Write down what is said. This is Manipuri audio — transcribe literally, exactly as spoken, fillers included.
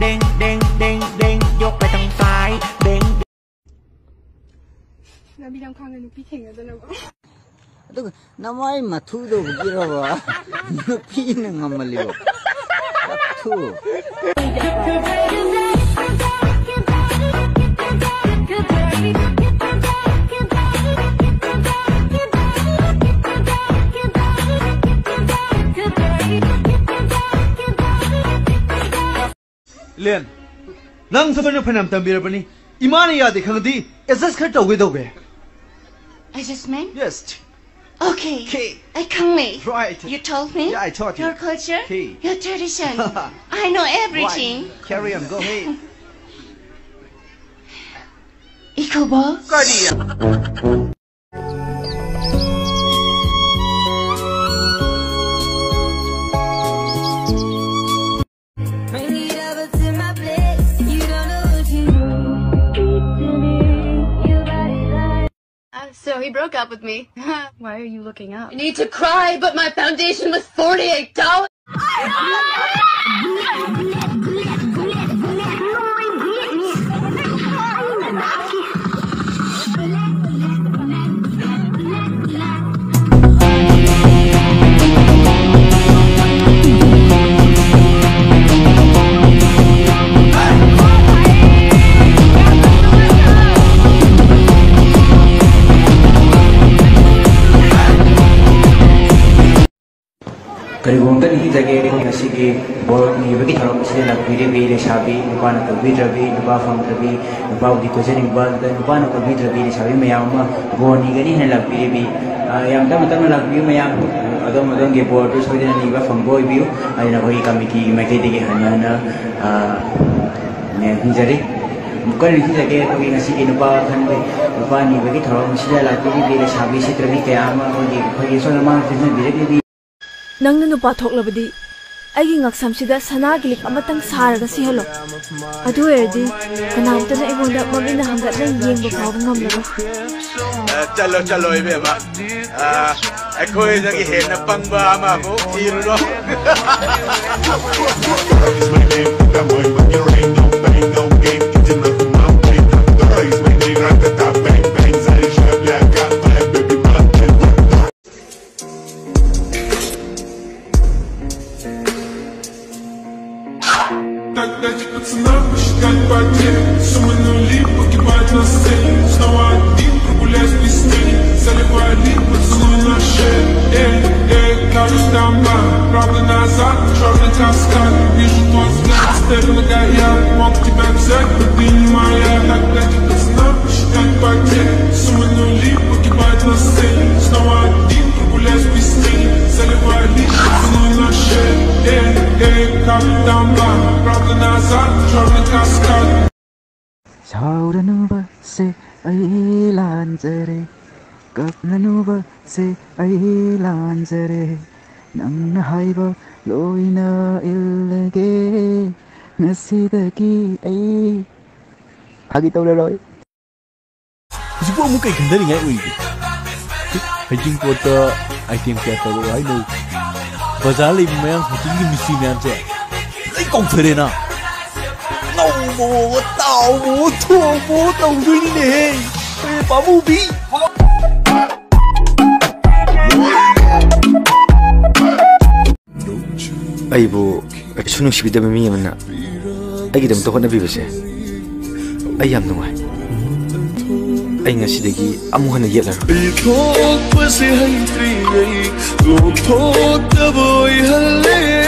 ꯗꯦꯡ ꯗꯦꯡ ꯗꯦꯡ ꯗꯦꯡ ꯌꯣꯛꯄ ꯇꯪꯈꯥꯏ ꯗꯦꯡ ꯂꯝꯕꯤ ꯂꯝꯈꯥꯡꯗ ꯅꯨꯄꯤ ꯊꯦꯡꯅꯗꯅꯕ꯫ ꯑꯗꯨꯒ ꯅꯃꯥꯏ ꯃꯊꯨꯗꯣ ꯎꯕꯤꯔꯕ? ꯅꯨꯄꯤꯅ ꯉꯝꯃꯜꯂꯤꯕ꯫ ꯃꯊꯨ꯫ ꯏꯂꯦꯟ, ꯅꯪ ꯁꯣꯏꯗꯅ ꯐꯅꯌꯥꯝ ꯇꯝꯕꯤꯔꯕꯅꯤ꯫ ꯏꯃꯥꯅ ꯌꯥꯗꯦ ꯈꯪꯉꯗꯤ adjust ꯈꯔ ꯇꯧꯒꯦ ꯇꯧꯒꯦ꯫ Adjustment? Yes. Okay. Okay. ꯑꯩ ꯈꯪꯂꯦ꯫ Right. You told me. Yeah, I taught you. Your culture, okay, your tradition. I know everything. Right. Carry on. Go ahead. ꯏꯀꯣꯕꯣ꯫ ꯀꯔꯤ? Bring it over to my place. You don't know what you do. You body like Uh, so he broke up with me. Why are you looking up? I need to cry, but my foundation was forty-eight dollars. ꯀꯔꯤꯒꯨꯝꯕ ꯑꯝꯇ ꯅꯤꯡꯁꯤꯡꯖꯒꯦ, ꯑꯩꯈꯣꯏ ꯉꯁꯤꯒꯤ ꯕꯣꯔ ꯅꯤꯕꯒꯤ ꯊꯧꯔꯝ ꯑꯁꯤꯗ ꯂꯥꯛꯄꯤꯔꯤꯕꯤ ꯂꯩꯁꯥꯕꯤ, ꯅꯨꯄꯥꯅ ꯀꯣꯏꯕꯤꯗ꯭ꯔꯕꯤ, ꯅꯨꯄꯥ ꯐꯪꯗ꯭ꯔꯕꯤ, ꯅꯨꯄꯥꯕꯨꯗꯤ ꯀꯣꯏꯖꯅꯤꯡꯕ, ꯅꯨꯄꯥꯅ ꯀꯣꯏꯕꯤꯗ꯭ꯔꯕꯤ ꯂꯩꯁꯥꯕꯤ ꯃꯌꯥꯝ ꯑꯃ ꯕꯣꯔ ꯅꯤꯒꯅꯤ ꯍꯥꯏꯅ ꯂꯥꯛꯄꯤꯔꯤꯕꯤ, ꯑ, ꯌꯥꯝ ꯇꯞꯅ ꯇꯞꯅ ꯂꯥꯛꯄꯤꯌꯨ ꯃꯌꯥꯝ, ꯑꯗꯣꯝ ꯑꯗꯣꯝꯒꯤ ꯕꯣꯔꯗꯨ ꯁꯣꯏꯗꯅ ꯅꯤꯕ ꯐꯪꯕ ꯑꯣꯏꯕꯤꯌꯨ ꯍꯥꯏꯅ ꯑꯩꯈꯣꯏꯒꯤ ꯀꯃꯤꯇꯤꯒꯤ ꯃꯥꯏꯀꯩꯗꯒꯤ ꯍꯟꯅ ꯍꯟꯅ, ꯑ, ꯅꯤꯡꯁꯤꯡꯖꯔꯤ꯫ ꯑꯃꯨꯛꯀ ꯅꯤꯡꯁꯤꯡꯖꯒꯦ, ꯑꯩꯈꯣꯏꯒꯤ ꯉꯁꯤꯒꯤ ꯅꯨꯄꯥ ꯈꯟꯕ, ꯅꯨꯄꯥ ꯅꯤꯕꯒꯤ ꯊꯧꯔꯝ ꯑꯁꯤꯗ ꯂꯥꯛꯄꯤꯔꯤꯕꯤ ꯂꯩꯁꯥꯕꯤ ꯁꯤꯠꯇ꯭ꯔꯕꯤ ꯀꯌꯥ ꯑꯃ ꯑꯩꯈꯣꯏꯒꯤ, ꯑꯩꯈꯣꯏꯒꯤ ꯑꯁꯣꯏ ꯑꯉꯥꯝ ꯁꯤꯟꯕꯤꯔꯛꯂꯤꯕꯤ꯫ ꯅꯪꯅ ꯅꯨꯄꯥ ꯊꯣꯛꯂꯕꯗꯤ ꯑꯩꯒꯤ ꯉꯛꯁꯝꯁꯤꯗ ꯁꯅꯥꯒꯤ ꯂꯤꯛ ꯑꯃꯇꯪ ꯁꯥꯔꯒ ꯁꯤꯍꯜꯂꯣ꯫ ꯑꯗꯨ ꯑꯣꯏꯔꯗꯤ ꯀꯅꯥꯝꯇꯅ ꯑꯩꯉꯣꯟꯗ ꯃꯃꯤꯠꯅ ꯍꯪꯒꯠꯅ ꯌꯦꯡꯕ ꯐꯥꯎꯕ ꯉꯝꯂꯔꯣꯏ꯫ ꯑ, ꯆꯠꯂꯣ, ꯆꯠꯂꯣ, ꯏꯕꯦꯝꯃ꯫ ꯑ, ꯑꯩꯈꯣꯏꯗꯒꯤ ꯍꯦꯟꯅ ꯄꯪꯕ ꯑꯃꯃꯨꯛ ꯊꯤꯔꯨꯔꯣ꯫ Так дайте пацанам посчитать потери. Суммы нули погибать на сцене. Снова один прогуляюсь без тени. Заливаю лик поцелуй на шее. Эй, эй, как там, правда назад, черный каскад. Вижу твой взгляд, степь нагая. Мог тебя взять, но ты не моя. Так дайте пацанам посчитать потери. Суммы нули погибать на сцене. Снова один прогуляюсь без тени. Заливаю лик поцелуй на шее. Эй, эй, как там, правда назад, черный каскад. ꯁꯥꯎꯔꯅꯨꯕꯁꯦ ꯑꯩ ꯂꯥꯟꯖꯔꯦ, ꯀꯞꯅꯅꯨꯕꯁꯦ ꯑꯩ ꯂꯥꯟꯖꯔꯦ, ꯅꯪꯅ ꯍꯥꯏꯕ ꯂꯣꯏꯅ ꯏꯜꯂꯒꯦ, ꯉꯁꯤꯗꯒꯤ ꯑꯩ ꯐꯥꯒꯤ ꯇꯧꯔꯔꯣꯏ꯫ ꯍꯧꯖꯤꯛꯄꯨ ꯑꯃꯨꯛ ꯀꯩ ꯈꯟꯊꯅꯤꯡꯉꯥꯏ ꯑꯣꯏꯔꯤꯒꯦ? ꯍꯩꯖꯤꯡꯄꯣꯠꯇ ꯑꯥꯏꯇꯦꯝ ꯀꯌꯥ ꯇꯧꯔꯛꯑꯣ ꯍꯥꯏꯅꯣ? ꯕꯖꯥꯔ ꯂꯩꯕ ꯃꯌꯥꯡ ꯍꯣꯇꯦꯜꯒꯤ ꯃꯤꯁꯇ꯭ꯔꯤ ꯃꯌꯥꯝꯁꯦ ꯂꯣꯏ ꯀꯧꯊꯔꯦꯅ꯫ ꯉꯧꯕꯋꯣ, ꯇꯥꯎꯕꯋꯣ, ꯊꯣꯡꯕꯋꯣ ꯇꯧꯗꯣꯏꯅꯤꯅꯦꯍꯦ꯫ ꯑꯦ, ꯄꯥꯃꯨꯕꯤ! ꯑꯩꯕꯨ ꯀꯩꯁꯨ ꯅꯨꯡꯁꯤꯕꯤꯗꯕ ꯃꯤ ꯑꯃꯅ ꯑꯩꯒꯤꯗꯃꯛꯇ ꯍꯣꯠꯅꯕꯤꯕꯁꯦ ꯑꯩ ꯌꯥꯝ ꯅꯨꯡꯉꯥꯏ꯫ ꯑꯩ ꯉꯁꯤꯗꯒꯤ ꯑꯃꯨꯛ ꯍꯟꯅ ꯌꯦꯠꯂꯔꯣꯏ꯫ ꯄꯤꯊꯣꯛꯄꯁꯦ ꯍꯩꯇ꯭ꯔꯤꯉꯩ ꯂꯣꯝꯊꯣꯛꯇꯕ ꯑꯣꯏꯍꯜꯂꯦ꯫